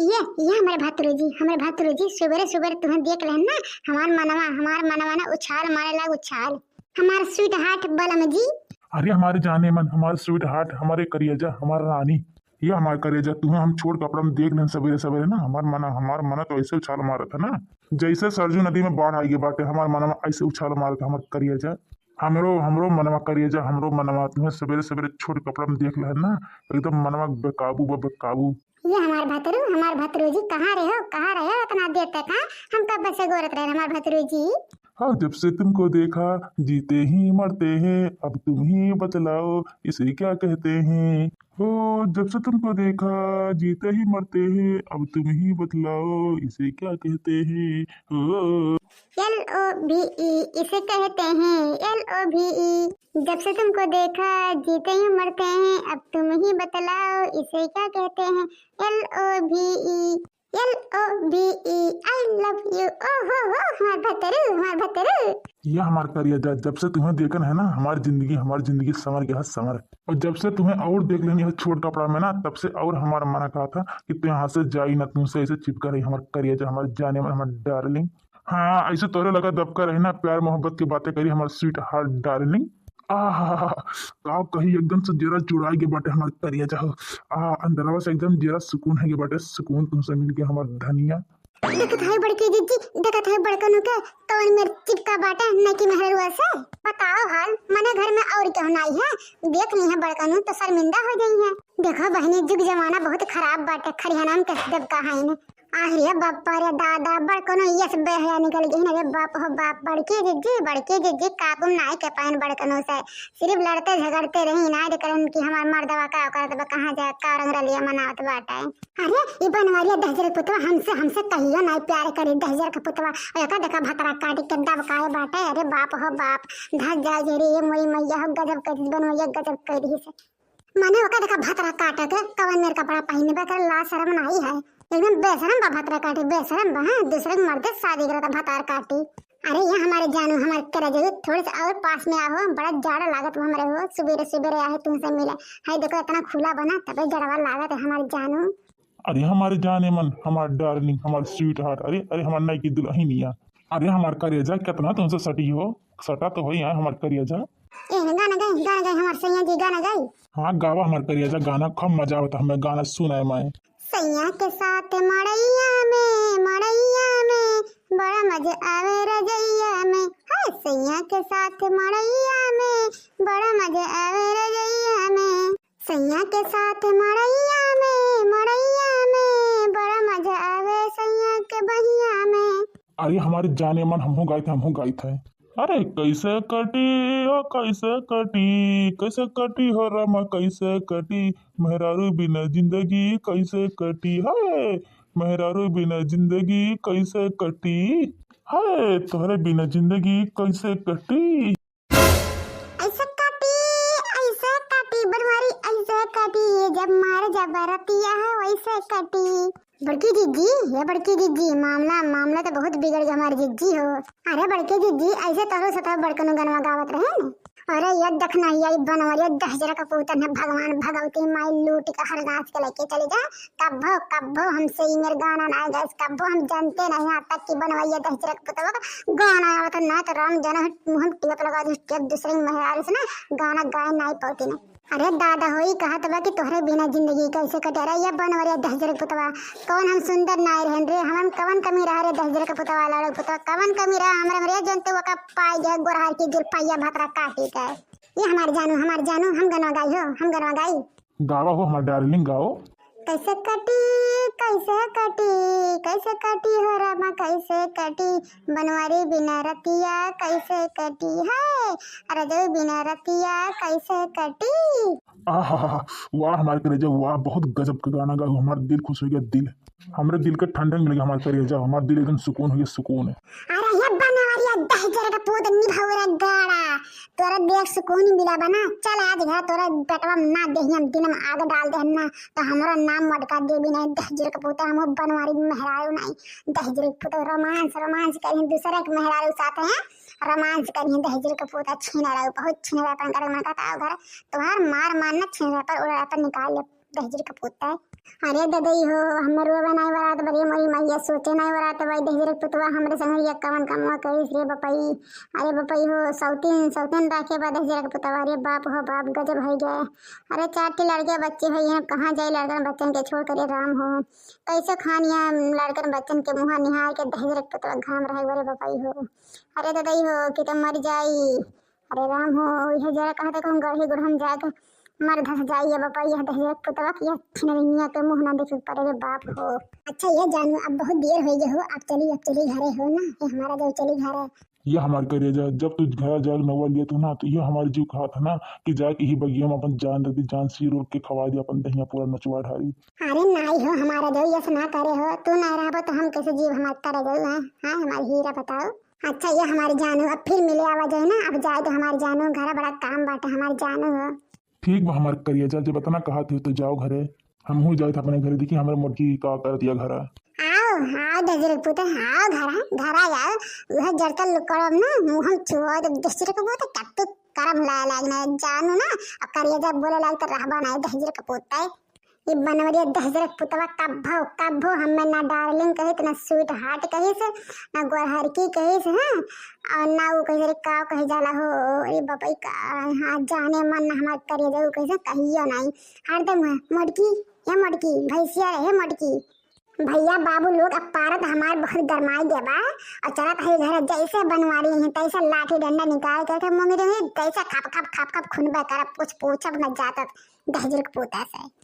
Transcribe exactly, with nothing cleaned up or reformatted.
ये, ये हमारे भतरू जी, हमारे भतरू जी, सुबेरे सुबेरे तुहें देख लेहन ना, हमार मनवा, हमार मनवा ना उछाल मारे लाग उछाल। हमार स्वीट हार्ट बलम जी। अरे हमारे जाने मन, हमार स्वीट हार्ट, हमारे करियजा, हमार रानी, ये हमार करियजा, तुहें हम छोड़ कपड़ा में देख लेहन सबेरे सबेरे ना, हमार मना, हमार मना तो ऐसे उछाल मारत है ना, जैसे सरजू नदी में बाढ़ आइगे बाटे, हमार मनवा ऐसे उछाल मारत है, हमार करियजा। हमरो, हमरो मनवा करियजा, हमरो मनवा, तुहें सबेरे सबेरे छोड़ कपड़ा में देख लेहन ना, एकदम मनवा बेकाबू बा, बेकाबू। ये हमार भतरू, हमार भतरू जी, कहाँ रहे हो, कहाँ रहे हो इतना देर तक, हाँ? हम कब से गोरत रहे, हमार भतरू जी। हाँ, जब से तुमको देखा, जीते ही मरते हैं, अब तुम ही बतलाओ, इसे क्या कहते हैं? हो, जब से तुमको देखा, जीते ही मरते हैं, अब तुम ही बतलाओ, इसे क्या कहते हैं? हो। एल ओ भी ई, इसे कहते हैं एल ओ भी ई। जब से तुमको देखा, जीते ही मरते हैं, अब तुम ही बतलाओ, इसे क्या कहते हैं? एल ओ भी ई, एल ओ भी ई, I love you। ओ हो हो, हमार भतरू, हमार भतरू। ये हमार करियजा, जब से तुहें देखन है ना, हमार जिंदगी, हमार जिंदगी संवर गया है, संवर। और जब से तुहें और देख लेनी है छोट कपड़ा में ना, तब से और हमार मना कहा था कि तू यहाँ से जाई ना, तुमसे ऐसे चिपका रही, हमार करियजा, हमार जाने मन, हमार डार्लिंग। हाँ, ऐसे तोरे लगा दबका रहे ना, प्यार मोहब्बत की बातें करी, हमार स्वीट हार्ट डार्लिंग। आहा, का कही, एकदम से जियरा जुड़ाई गे बाटे हमार करियजा हो। आ, अंदरवा से एकदम जियरा सुकून है गे बाटे, सुकून तुमसे मिलके हमार धनिया। देखत है बड़की जिज्जी, देखत है बड़कनू के, कवन मेर चिपका बाटे नकी मेहररुआ से। बताओ हाल, मने घर में और केहू नाई है, देख ली है बड़कनू तो शर्मिंदा हो जाई है। देखो बहनी, जुग जमाना बहुत खराब बाटे, खरिहना में कैसे दबका है इन्हें। आह रे बाप रे दादा, बड़कनो यस बेहया निकल गई ना रे बाप हो बाप। बड़की जिज्जी, बड़की जिज्जी, काबू में नाई के पाइन बड़कनो से, सिर्फ लड़ते झगड़ते रही ना रे करन कि हमार मर्दवा का करत बा, कहाँ जाए, का रंग रलिया मनावत बाटे। अरे ई बनवरिया दहिजर पुतवा हमसे, हमसे कहियो नाई प्यार करी दहिजर के पुतवा। और एका देखा भतरा काटी के दबकाए बाटे, अरे बाप हो बाप, धस जाए जे रे ये मोरी मैया हो, गजब कर दी बनवरिया, गजब कर दी से। माने ओका देखा भतरा काटे के, कवन मेर कपड़ा पहिने बा, एकर लाज शरम नाई है। एकदम बेशरम बा भतरा काटी, बेशरम बा, हाँ, दूसरे के मर्दे से शादी करता भतार काटी। अरे ये हमारे जानू, हमारे करेजवी, थोड़े से और पास में आओ, बड़ा जाड़ा लागत हो हमरे हो, सुबेरे सुबेरे आए तुमसे मिले। हाय देखो इतना खुला बना, तबे जड़वा लागत है हमारे जानू। अरे हमारे जाने मन, हमार डार्लिंग, हमार स्वीट हार्ट, अरे, अरे हमार नई की दुल्हनिया, अरे हमार करेजा, कितना तुमसे सटी हो, सटा तो हो यहाँ हमार करेजा। ए, गाना गाई, गाना गाई, हमार सैया जी, गाना गाई। हाँ, गावा हमार करेजा, गाना खूब मजा आवत हमें गाना सुनाए में। सैया के साथ मड़ैया में, मड़ैया में, बड़ा मजा आवे रजैया में। हाय, सैया के साथ मड़ैया में, बड़ा मजा आवे रजैया में। सैया के साथ मड़ैया में, मड़ैया में, बड़ा मजा आवे सैया के बहिया में। अरे हमारे जाने मन, हमहू गाइत है, हमहू गाइत है। अरे कैसे कटी, ओ कैसे कटी, कैसे कटी हो रामा, कैसे कटी, मेहरारू बिना जिंदगी कैसे कटी, हाय, मेहरारू बिना जिंदगी कैसे कटी, हाय, तोहरे बिना जिंदगी कैसे कटी। ऐसे काटी, ऐसे काटी, बनवारी ऐसे काटी, जब मार जब रतिया है वैसे काटी। बड़की जिज्जी, ये बड़की जिज्जी, मामला, मामला तो बहुत बिगड़ गया हमारी जिज्जी हो। अरे बड़की जिज्जी, ऐसे तोहरो सतह बड़कनो गनवा गावत रहे न। अरे ये देखना ही आई बनवरिया दहिजर का पूतन है, भगवान भगवती माई लूट के हर नाच के लेके चले जा। कब्बो, कब्बो हमसे ई मेर गाना ना गाइस, कब्बो हम जानते नहीं यहाँ तक कि बनवरिया दहिजर का पुतवा का गाना आवत ना तो राम जाना है, मुँह में टेप लगा दी, टेप दूसरे मेहरारू से ना गाना गाए नहीं पाती ना। अरे दादा होई कहत बा कि तोहरे बिना जिंदगी कैसे कटे। अरे ये बनवरिया दहिजर के पुतवा, कौन हम सुंदर नाय रहन रे, हमन कवन कमी रहा रे दहिजर के पुतवा, लाड़ो के पुतवा, कवन कमी रहा हमरे में रे, जौन तू ओका पाई गए गोरहार की जुल्फैया भतरा काटी के। ये हमार जानू, हमार जानू, हम गनवा गाई हो, हम गनवा गाई। गावा हो हमार डार्लिंग, गाओ। कैसे कटी, कैसे कटी, कैसे कटी हो रामा, कैसे कटी, बनवारी बिना रतिया कैसे कटी है, रजऊ बिना रतिया कैसे कटी। आहा, वाह हमारे करेजा, वाह, बहुत गजब का गाना गाओ, हमारा दिल खुश हो गया, दिल। हमरे दिल के ठंडक मिल गया, हमारे करेजा, हमारा दिल एकदम सुकून हो गया, सुकून है। अरे ये बनवरिया दहिजर का पूत निभौरा गाड़ा, तोरा देख सुकून मिला बना। चल आज घर तोरा पेटवा में ना देही हम दिन में आग डाल दे ना, तो हमारा नाम मटका देवी नहीं, दहिजर का पूत, हम बनवारी मेहरारू नहीं, दहिजर का पूत रोमांस, रोमांस करी दूसरे के मेहरारू साथ हैं, रोमांस करी दहिजर का पूत, छीन रहे बहुत छीन रहे अपन घर में कहता घर, तुम्हार मार मारना छीन रहे पर उड़ा पर निकाल ले। दहिजर का पूत है। अरे ददई हो, हमर वो बनाए के सोचे नाहीं वरात भाई, दहिजर के पुतवा हमरे संगरिया कवन कमवा करिस रे बपई। अरे बपई हो, सौतीन, सौतीन राखे बा दहिजर के पुतवा। अरे बाप हो बाप, गजब होइ गए। अरे चार ठे लड़के बच्चे होइ हैं, कहाँ जाई लड़कन बच्चन के छोड़ करे राम हो। कैसे खानिया लड़कन बच्चन के मुँह निहार के दहिजर के पुतवा घर में रहे रे बपई हो। अरे ददई हो, कि तो मर जाई। अरे राम हो, यह जरा कहते कहूँ गढ़ी गुढ़म जाके मर धस जाई। अब बपई यह दहिजर के पुतवा की यह छिनरिनिया के मुँह ना देखे पड़े रे बाप हो। अच्छा ये जानू, अब बहुत देर होइ गए हो, अब चली, अब चली घरे हो ना, ये हमारा जउ चली घरे। ये हमार करेजा, जब तू घर जाए नौवा लिया तू ना, तो ये हमार जीव कहत है ना कि जाके ही बगिया में अपन जान दे दी, जान सीर उर के खवा दी, अपन दहिया पूरा नचवा ढारी। अरे नाई हो हमारा जउ, यस ना करे हो, तू ना रहबो तो हम कैसे जीव हमार करेजा है, हाँ हमार हीरा बताओ। अच्छा ये हमार जानू, अब फिर मिले आवा जाए ना, अब जाए तो हमार जानू, घर बड़ा काम बाटे हमार जानू हो। ठीक बा हमार करेजा, जब इतना कहत हो तो जाओ घरे, हमहू जाइत अपने घरे, देखी हमरे मोटकी का करत या घरा। आओ, आओ दहिजर के पुत, आओ घरा, घरा आओ। वह जरतल करब ना, मुँह हम छुआ दे दहिजर के पुत, कत्तू करम लाए लाग ना जानू ना, अब करेजा बोले लाग तो रहबा ना दहिजर के पुत। ये बनवरिया दहिजर के पुतवा कब्बो, कब्बो हमें ना डार्लिंग कहिस, ना स्वीट हार्ट कहिस, ना गोरहरकी कहिस, हाँ, और ना वो कहिस रे का कहे जाला हो, ये बपई का, हाँ, जाने मन ना हमार करेजा, वो कहिस कहियो नाहीं, हरदम है, "मोटकी, ये मोटकी, भैंसिया रे, हे मोटकी।" भैया बाबू लोग, अब पारत हमार बहुत गरमाई गया बा, और चलत है घर, जैसे बनवारी है, तैसे लाठी डंडा निकाल करके मुंगरी में तैसे खप खप खप खप खुनबे करब, कुछ पूछब न जातत दहिजर के पूता से।